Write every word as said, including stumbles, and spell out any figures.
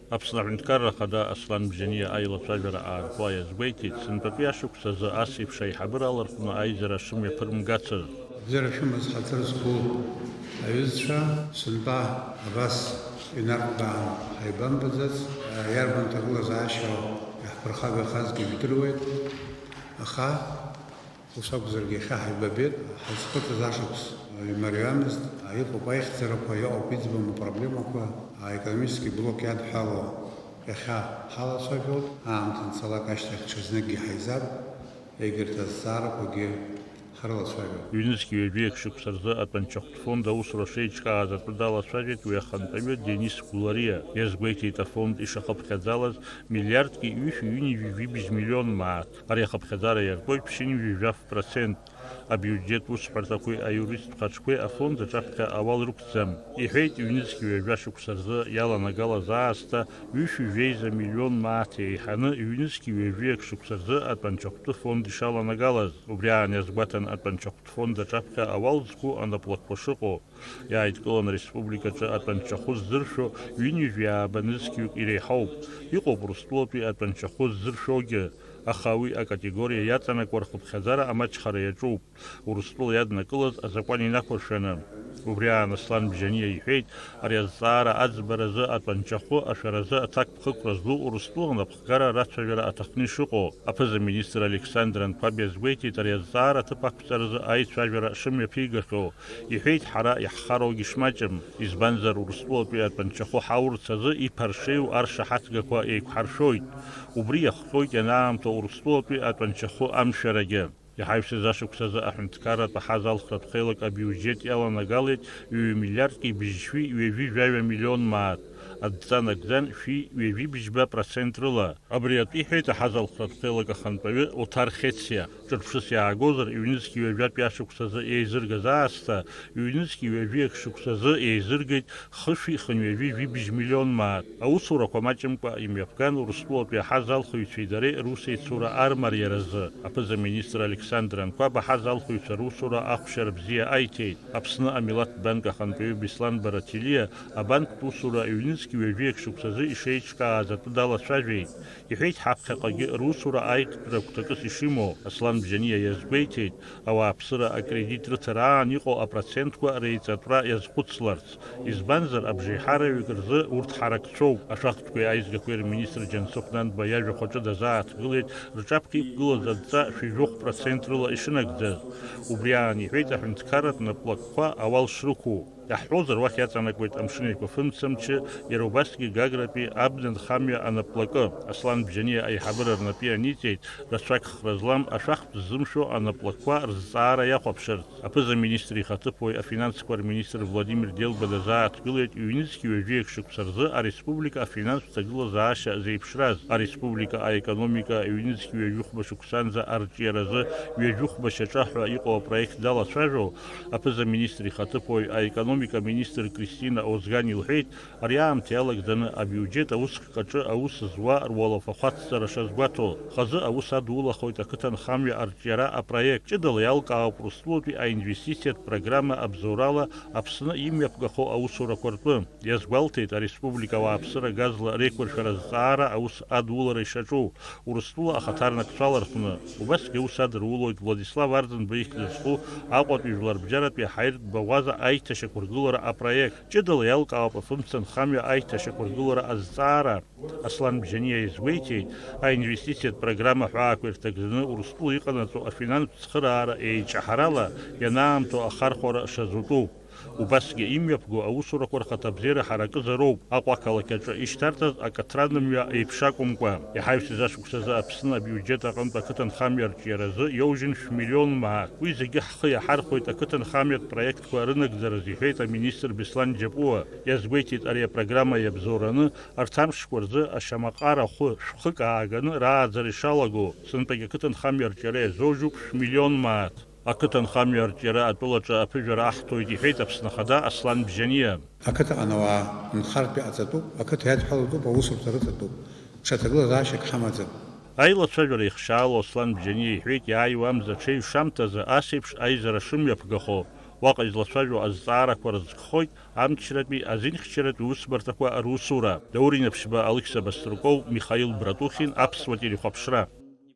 Аԥсны Аҳәынҭқарра Ахада Аслан Бжьаниа аилацәажәара аартуа иазгәеиҭеит, сынтәатәи ашықәс азы ас еиԥш аиҳабыра алархәны аизара шымҩаԥырмгацыз. Бзиара шәымаз ҳаҭыр зқәу аҩызцәа, сынтәа абас инарҭбаан ҳаибамбаӡац, иарбан ҭагылазаашьоу иаҳԥырхагахазгьы жәдыруеит, аха Ус акәзаргьы, иахьа ҳаибабеит, ҳазхыҵыз ашықәс имариамызт, иҟоуп аихьӡарақәа, иҟоуп иӡбам апроблемақәа, аекономический блок иадҳәалоу иахьа ҳалацәажәоит, аамҭа анцалак ашьҭахь ҽазныкгьы ҳаизап, егьырҭ азҵаарақәагьы ҳрылацәажәоит. Ҩнызқьи ҩажәи акы шықәса рзы атәанчахәтә фонд аусура шеиҿкааз атәы далацәажәеит уи ахантәаҩы Денис Гәлариа. Иазгәеиҭеит, афонд ишахыԥхьаӡалаз миллиардки ҩышәи ҩынҩажәи жәибжь миллион мааҭ. Ари ахыԥхьаӡара иаркуеит ԥшьынҩажәи жәаф процент. Абиуџьет усҳәарҭақәеи аиуристтә хаҿқәеи афонд аҿаԥхьа ауал рықәӡам, иҳәеит, ҩнызқьи ҩажәа шықәса рзы иаланагалаз аасҭа ҩышәи жәеиза миллион мааҭ еиҳаны ҩнызқьи ҩажәи акы шықәса рзы атәанчахәтәы фонд ишаланагалаз. Убри аан иазгәаҭан атәанчахәтә фонд аҿаԥхьа ауал зқәу анаплакқәа шыҟоу. Иааидкыланы ареспубликаҿы атәанчахәы ззыршәо ҩынҩажәи ааба нызқьҩык иреиҳауп. Иҟоуп Урыстәылатәи атәанчахәы ззыршәогьы, аха уи акатегориа иаҵанакуа рхыԥхьаӡара амаҷхара иаҿуп, Урыстәыла иаднакылаз азакәан инақәыршәаны. Убри аан Аслан Бжьаниа иҳәеит, ари азҵаара аӡбаразы атәанчахәы ашәаразы аҭакԥхықәра зду Урыстәыла напхгара рацәажәара аҭахны ишыҟоу. Аԥыза-министр Александр Анқәаб иазгәеиҭеит, ари азҵаара аҭыԥ ақәҵаразы аицәажәара шымҩаԥигахьоу. Иҳәеит, ҳара иаҳхароугьы шмаҷым, избанзар, Урыстәылатәи атәанчахәы ҳаурц азы иԥаршеиу аршаҳаҭгақәа еиқәҳаршәоит. Убри иахҟьоит ианаамҭоу Урыстәылатәи атәанчахәы амшәарагьы. Иҳаҩсыз ашықәс азы аҳәынҭқарратә аҳаз алхратә хеилак абиуџьет иаланагалеит ҩ-миллиардки быжьшәи ҩажәи жәаҩа миллион мааҭ, адҵа нагӡан шәи ҩажәи быжьба процент рыла. Абри атәы иҳәеит аҳаз алхратә хеилак ахантәаҩы Оҭар Хециа. Ҿырԥшыс иаагозар, ҩнызқьи ҩажәатәи ашықәс азы еизыргаз аасҭа, ҩнызқьи ҩажәи акы шықәс азы еизыргеит хышәи хынҩажәи жәибжь миллион мааҭ. Аусурақәа маҷымкәа имҩаԥган Урыстәылатәи аҳаз алхыҩцәеи дареи русеицура армариаразы. Аԥыза-министр Александр Анқәаб аҳаз алхыҩцәа русура ахәшьара бзиа аиҭеит. Аԥсны амилаҭтә банк ахантәаҩы Беслан Барателиа абанктә усура ҩнызқьи ҩажәи акы шықәсазы ишеиҿкааз атәы далацәажәеит. Иҳәеит, ҳаԥхьаҟагьы русура аиӷьтәра гәҭакыс ишимоу. Аслан Бжьаниа иазгәеиҭеит, ауааԥсыра акредит рыҭара аан иҟоу апроцентқәа реиҵатәра иазхәыцларц. Избанзар, абжеиҳараҩык рзы урҭ ҳаракцәоуп. Ашәахтәқәеи аизгақәеи рминистр Џьансыхә Нанба иажәахә аҿы дазааҭгылеит, рҿаԥхьа иқәгылаз адҵа шәи жәохә процент рыла ишынагӡаз. Убри аан иҳәеит аҳәынҭқарратә наплакқәа ауал шрықәу. Иаҳҳәозар, уахь иаҵанакуеит Амшын Еиқәафымцамчы, иара убасгьы Гагратәи абна нхамҩа анаплакы. Аслан Бжьаниа аиҳабыра рнапы ианиҵеит, рацәак хра злам, ашәахтә ззымшәо анаплакқәа рызҵаара иахәаԥшырц. Аԥыза-министр ихаҭыԥуаҩ афинансқәа рминистр Владимир Делба дазааҭгылеит ҩнызқьи ҩажәи акы шықәса рзы ареспублика афинанстә ҭагылазаашьа зеиԥшраз, ареспублика аекономика ҩнызқьи ҩажәи хәба шықәсанӡа арҿиаразы ҩажәи хәба шьаҿа ҳәа иҟоу апроект далацәажәо. Аԥыза-министр ихаҭыԥуаҩ аекономика министр Кристина Озган илҳәеит, ари аамҭа иалагӡаны абиуџьет аусхк аҿы аус зуа руалафахәы ацҵара шазгәаҭо, хазы аус адулахоит ақыҭанхамҩа арҿиара апроект. Ҷыдала иалкаауп Урыстәылатәи аинвестициатә программа абзоурала Аԥсны имҩаԥгахо аусурақәа ртәы. Иазгәалҭеит ареспублика ауааԥсыра газла реиқәыршәара азҵаара аус адулара ишаҿу, Урыстәыла ахаҭарнакцәа алархәны. Убасгьы аус адырулоит Владислав Арӡынба ихьӡ зху Аҟәатәи жәларбжьаратәи аҳаиртә баӷәаза аиҭашьақәыргылара апроект. Ҷыдала иалкаауп афымца нхамҩа аиҭашьақәыргылара азҵаара. Аслан Бжьаниа иазгәеиҭеит, аинвестициатә программа ҳәаақәа ирҭагӡаны Урыстәыла иҟанаҵо афинанстә цхыраара еиҿаҳарала ианаамҭоу ахархәара шазутәу. Убасгьы имҩаԥго аусурақәа рхаҭабзиара ҳаракызароуп, Аҟәа ақалақь аҿы ишьҭарҵаз акаҭранымҩа еиԥш акәымкәа. Иҳаҩсыз ашықәс азы Аԥсны абиуџьет аҟынтә ақыҭанхамҩа арҿиаразы иоужьын шә-миллион мааҭ. Уи зегьы ҳхы иаҳархәоит ақыҭанхамҩатә проектқәа рынагӡараз, иҳәеит аминистр Беслан Џьапуа. Иазгәеиҭеит, ари апрограмма иабзоураны арҭ амшқәа рзы ашьамаҟара хәы шәхык ааганы рааӡара ишалаго, сынтәагь ақыҭанхамҩа арҿиара иазоужьуп шә-миллион мааҭ. Ақыҭанхамҩа арҿиара атәылаҿы аԥыжәара аҳҭоит, иҳәеит Аԥсны Ахада Аслан Бжьаниа. Ақыҭаҟны ауаа нхартә иҟаҵатәуп, ақыҭа иадҳәалатәуп, аусурҭа рыҵатәуп. Ҽа ҭагылазаашьак ҳамаӡам. Аилацәажәара ихшьаало Аслан Бжьаниа иҳәеит, иааиуа амза аҽеиҩшамҭазы ас еиԥш аизара шымҩаԥгахо. Уаҟа излацәажәо азҵаарақәа рызкхоит амчратәи, азинхьчаратәи усбарҭақәа русура. Даур Инаԥшьба, Алықьса Баструков, Михаил Братухин, Аԥсуа телехәаԥшра.